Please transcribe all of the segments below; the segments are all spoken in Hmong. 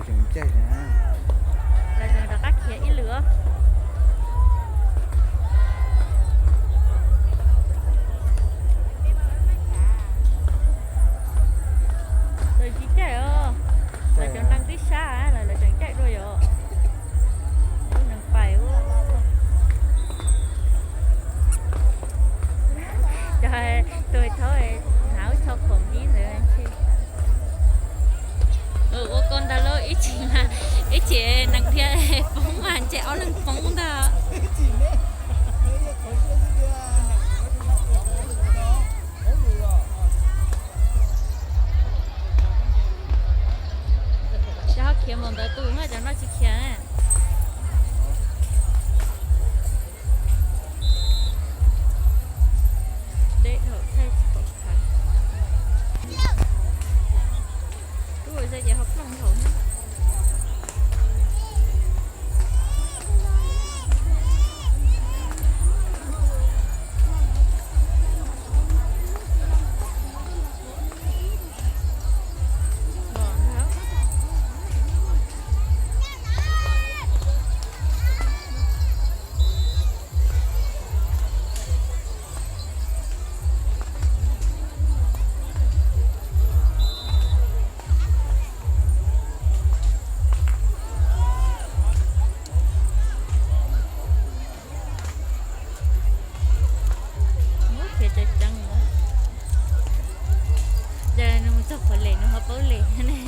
Tseem caij na. Lawv tseem rov qab khiav ib lwm os. Lawv tsis caij os. Lawv cov neeg twb sab lawm lawv tseem caij dua yom. Lub neeg pais ua. Cov tus thaub hnav ib txho khoom dib ntawd. Ua ko ntag lauj, ib chim, ib chim nees dhia poob mas ntshe ob leeg poob ntag. Cov ho khiav npaum ntawd tus mas cov no tsis khiav. Deb dhau thaij tsis pom khav. Tub ua zaj ces ho ploj nkaus na. Muab khiav ceev ceev os. Ces nws mus txog qhov lem nws ho paub lem ne.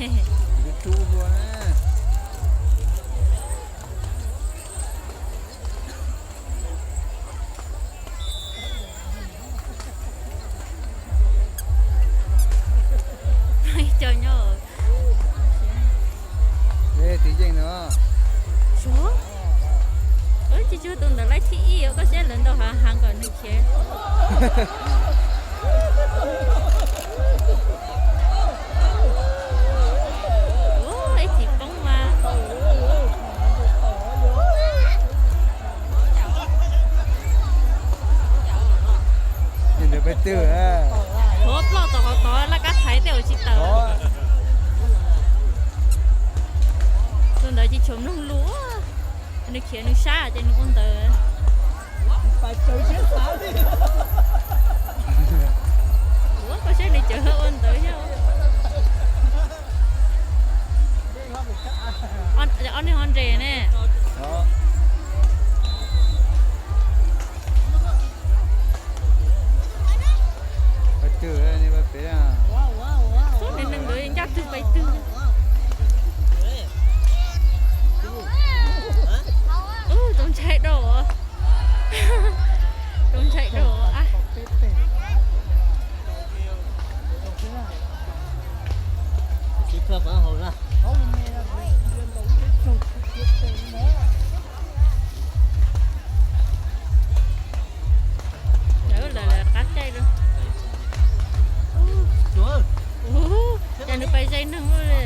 Ib co nyob. Tiv yeej no. Suav. Tsis tsuag tus ntawd laib thib ib os, koj saib lawv ntaus hav heev kom nws khiav. Ib chim poob mas. Ntawd peb twg? Huv ploj tom qhov tod laj kab thaiv tej uas tsis tawm. Tus ntawd ces tshua mloog lus. Nws khiav nws sab ces nws ua ntawd. Ua koj saib nws cawv ua ntawd thiab. Ob niag ho nres ne. Pais twg, pais pem. Ub, nws nees ntawd ncaj twg pais twg. Ub, txaus ntshai dua. Txaus ntshai dua. Lawv, lawv qab caij lawm. Ub, cas nws pais ze neeg li.